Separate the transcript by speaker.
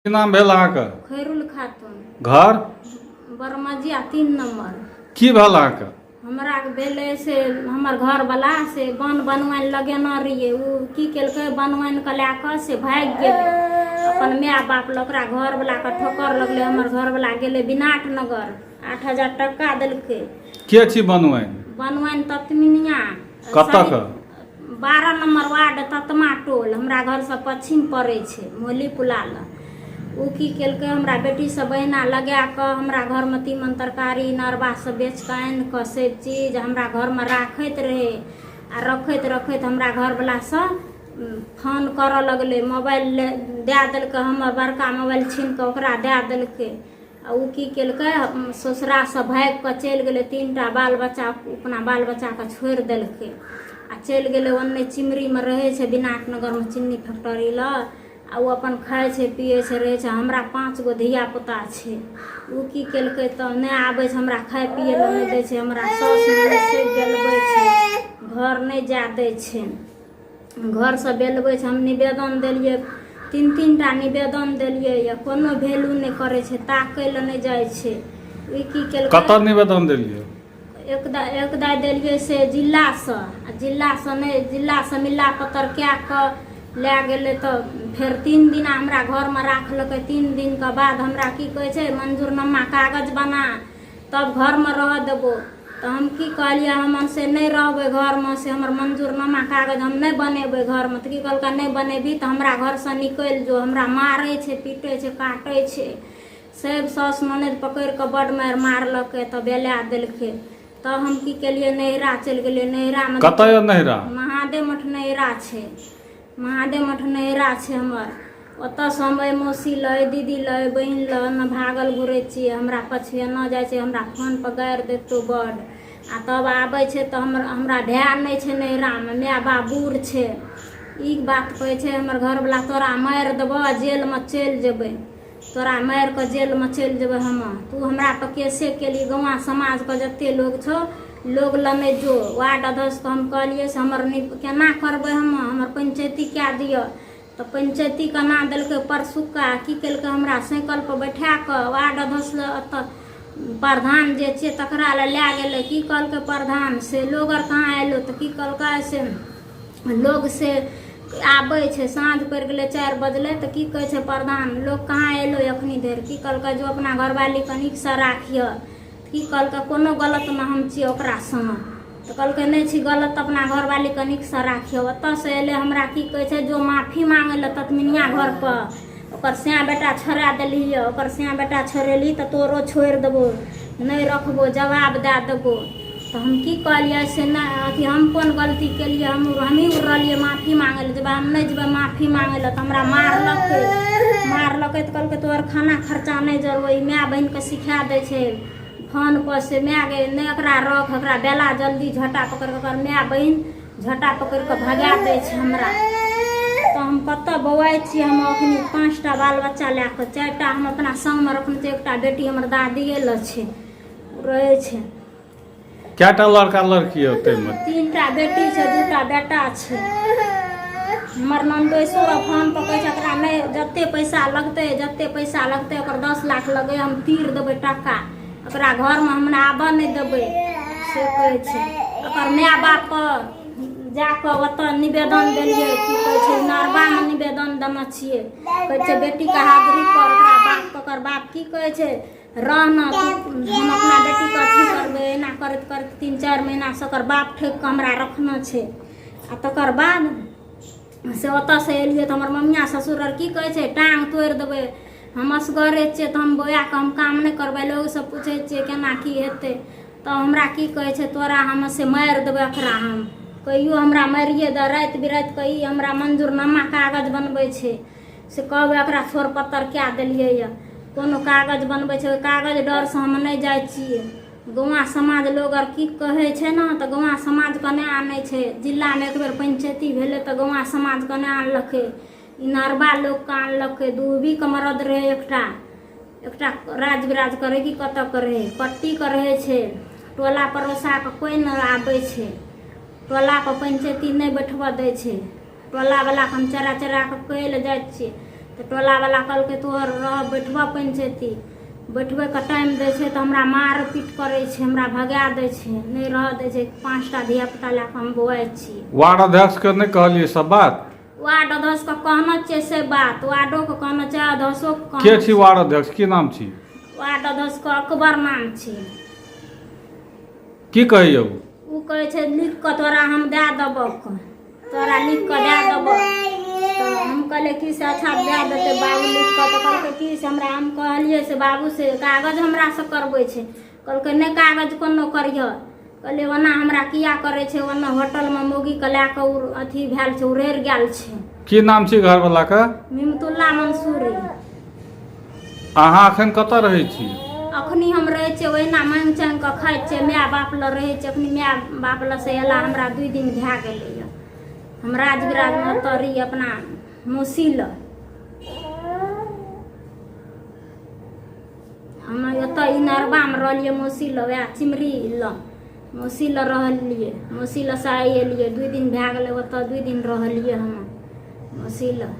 Speaker 1: की नाम भेल अहाँके?
Speaker 2: खैरुल खातून।
Speaker 1: घर?
Speaker 2: बरमजिया 3 नंबर।
Speaker 1: की भेल अहाँके?
Speaker 2: हमरा के भेलै से हमर घरवला से बन बनवाइन लगेने रहियै, ओ की केलकै बनवाइन के लए कऽ से भागि गेलै अपन माय बाप लग। ओकरा घरवला के ठोकर लगलै। हमर घरवला गेलै विनाट नगर, 8000 टका देलकै।
Speaker 1: के छी बनवाइन?
Speaker 2: बनवाइन ततमिनिया।
Speaker 1: कतऽ के?
Speaker 2: 12 नंबर वार्ड, ततमा टोल, हमरा घरसँ पश्चिम पड़ै छै, मोली पुला लग। ओ की केलकै, हमरा बेटी सब बहिना लगा कऽ हमरा घरमे तीमन तरकारी नरबा सब बेच कऽ आनि कऽ सब चीज हमरा घरमे राखैत रहै। आ रखैत रखैत हमरा घरवलासँ फोन करऽ लगलै, मोबाइल दए देलकै। हमर बड़का मोबाइल छीन कऽ ओकरा दए देलकै। आ ओ की केलकै, ससुरासँ भागि कऽ चलि गेलै। 3टा बाल बच्चा अपना बाल बच्चाके छोड़ि देलकै आ चलि गेलै। ओन्ने चिमरीमे रहै छै, विनायक नगरमे चिन्नी फैक्टरी लग। आ ओ अपन खाइ छै, पियै छै, रहै छै। हमरा 5 गो धियापुता छै। ओ की केलकै तऽ नहि आबै छै, हमरा खाइ पियै लए नहि दै छै। हमरा साउस से बेलबै छै, घर नहि जाय दै छै, घरसँ बेलबै छै। हम निवेदन देलियै, 3-3 टा निवेदन देलियै यऽ, कोनो वैल्यू नहि करै छै, ताकै लए नहि जाइ छै। ई की केलकै?
Speaker 1: कतऽ निवेदन देलियै?
Speaker 2: एक दाइ देलियै से जिलासँ, आ जिलासँ नहि, जिलासँ मिला पत्तर कए कऽ लए गेलै। तऽ फेर 3 दिना हमरा घरमे राखलकै। 3 दिनके बाद हमरा की कहै छै, मंजूरनामा कागज बना तब घरमे रहऽ देबो। तऽ हम की कहलियै, हम से नहि रहबै घरमे, से हमर मंजूरनामा कागज हम नहि बनेबै घरमे। तऽ की कहलकै, नहि बनेबही तऽ हमरा घरसँ निकलि जो। हमरा मारै छै, पीटै छै, काटै छै। सब साउस ननदि पकड़ि कऽ बड्ड मारि मारलकै, तऽ बेला देलकै। तब हम की केलियै, नैहरा चलि गेलियै। नैहरामे
Speaker 1: कतऽ यऽ नैहरा?
Speaker 2: महादेव मठ नैहरा छै, महादेव मठ नैहरा छै हमर। ओतऽसँ हम एहि मौसी लग, एहि दीदी लग, एहि बहिन लग ने भागल घुरै छियै। हमरा पछुएना जाइ छै, हमरा फोनपर गारि देतौ बड्ड। आ तब आबै छै तऽ हमर हमरा भाय नहि छै नैहरामे, माय बाप बूढ़ छै। ई बात कहै छै हमर घरवला, तोरा मारि देबऽ, जेलमे चलि जेबै, तोरा मारि कऽ जेलमे चलि जेबै हम। तू हमरा पर केसे केली, गाँव समाजके जते लोग छौ, लोग लने जो। वार्ड अध्यक्षके हम कहलियै से हमर केना करबै हम, हमर पंचायती कए दिअ। तऽ पंचायती केना देलकै परसुक्का। की केलकै, हमरा साइकिलपर बैठा कऽ वार्ड अध्यक्ष लग ओतऽ प्रधान जे छियै तकरा लए लए गेलै। की कहलकै प्रधान से, लोग आर कहाँ अयलौ? तऽ की कहलकै से लोग से आबै छै। साँझ पड़ि गेलै, 4 बजलै। तऽ की कहै छै प्रधान, लोग कहाँ अयलौ एखनी धरि? की कहलकै, जो अपना घरवालीके नीकसँ राखिह। की कहलकै, कोनो गलतमे हम छियै ओकरा सङ्ग? तऽ कहलकै, नहि छी गलत, तऽ अपना घरवालीके नीकसँ राखियौ। ओतऽसँ एलै, हमरा की कहै छै, जो माफी मांगै लए ततमिनिया घरपर, ओकर सैं बेटा छोड़ा देलही यऽ, ओकर सैं बेटा छोड़ेलही तऽ तोरो छोड़ि देबो, नहि रखबो, जवाब दए देबो। तऽ हम की कहलियै से नहि, अथी हम कोन गलती केलियै? हम हमही उड़लियै माफी मांगै लए। जेबै हम, नहि जेबै माफी मांगै लए। तऽ हमरा मारलकै, मारलकै तऽ कहलकै, तोहर खाना खर्चा नहि जरबो। ई माय बहिनके सिखा दै छै फोनपर से, माय गे, नहि एकरा रख, एकरा बेला जल्दी। झटा पकड़ि कऽ ओकर माय बहिन झटा पकड़ि कऽ भगा दै छै हमरा। तऽ हम कतऽ बौआइ छी? हम अखनी 5टा बाल बच्चा लए कऽ, 4टा हम अपना संगमे रखने छी, एकटा बेटी हमर दादिए लग छै, रहै छै।
Speaker 1: कएटा लड़का लड़की यऽ ताहिमे?
Speaker 2: 3टा बेटी छै, 2टा बेटा छै। हमर ननदोसो फोन पर कहै छै, एकरा नहि, जते पैसा लगतै, जते पैसा लगतै, ओकर 10 लाख लगै, हम तीर देबै टका, ओकरा घरमे हमरा आबऽ नहि देबै, से कहै छै। ओकर माय बापके जाकऽ ओतऽ निवेदन देलियै, की कहै छै, नरबामे निवेदन देने छियै। कहै छै, बेटीके हाजिरी कर ओकरा बापके। ओकर बाप की कहै छै, रह न तू, हम अपना बेटीके अथी करबै। एना करैत करैत 3-4 महीनासँ ओकर बाप ठकि कऽ हमरा रखने छै। आ तकर बाद से ओतऽसँ एलियै तऽ हमर ममिया ससुर आर की कहै छै, टाँग तोड़ि देबै। हम असगरे छियै तऽ हम बौआके हम काम नहि करबै। लोकसँ पूछै छियै केना की हेतै, तऽ हमरा की कहै छै, तोरा हम से मारि देबै एकरा। हम कहियो हमरा मारिए दे। राति बिरातिके ई हमरा मंजूरनामा कागज बनबै छै, से कहबै एकरा छोड़ पत्तर कए देलियै यऽ। कोनो कागज बनबै छै, ओहि कागज डरसँ हम नहि जाइ छियै। गौआँ समाज लोग आर की कहै छै ने, तऽ गौआँ समाजके नहि आनै छै। जिलामे एक बेर पंचायती भेलै तऽ गौआँ समाजके नहि आनलकै, इनारबा लोकके आनलकै। दूबीके मरद रहै एकटा, एकटा राज बिराज करै कि कतऽ करै, पट्टीके रहै छै। टोला पड़ोसाके कोइ नहि आबै छै, टोलापर पंचायती नहि बैठबऽ दै छै। टोलावलाके हम चरा चरा कऽ कहै लए जाइ छियै तऽ तऽ टोलावला कहलकै तोहर रह बैठबऽ पंचैती बैठबैके टाइम दै छै तऽ हमरा मार पीट करै छै हमरा भगा दै छै नहि रहऽ दै छै 5टा धियापुता लए कऽ हम बौआइ छी।
Speaker 1: वार्ड अध्यक्षके नहि कहलियै सब बात?
Speaker 2: वार्ड अध्यक्षके कहना छै से बात, वार्डोके कहना छै, अध्यक्षोके कहना।
Speaker 1: के छी वार्ड अध्यक्ष, की नाम छी?
Speaker 2: वार्ड अध्यक्षके अकबर नाम छी।
Speaker 1: की कहैया ओ?
Speaker 2: ओ कहै छै लिख कऽ तोरा हम दए देबौ, तोरा लिख कऽ दए देबौ। तऽ हम कहलियै कि से अच्छा दए देतै बाबू लिख कऽ। तऽ कहलकै कि से हमरा, हम कहलियै से बाबू से कागज हमरासँ करबै छै। कहलकै नहि कागज कोनो करिह। कहलियै ओना हमरा किया करै छै? ओना होटलमे मौगीके लए कऽ ओ अथी भेल छै, उड़ैर गेल छै।
Speaker 1: की नाम छी घरवलाके?
Speaker 2: मिमतुल्ला मंसूरी।
Speaker 1: अहाँ एखन कतऽ रहै छी?
Speaker 2: अखनी हम रहै छियै ओहिना माँगि चाँगि कऽ खाइ छियै, माय बाप लग रहै छियै। अखनी माय बाप लग से अयला हमरा 2 दिन भए गेलैए। हम राजविराजमे ओतऽ रही अपना मौसी लग। हम ओतऽ इनरबामे रहलियै मौसी लग, वएह चिमरी लग मौसी लग रहलियै। मौसी लग से आइ एलियै, 2 दिन भए गेलै ओतऽ, 2 दिन रहलियै हम मौसी लग।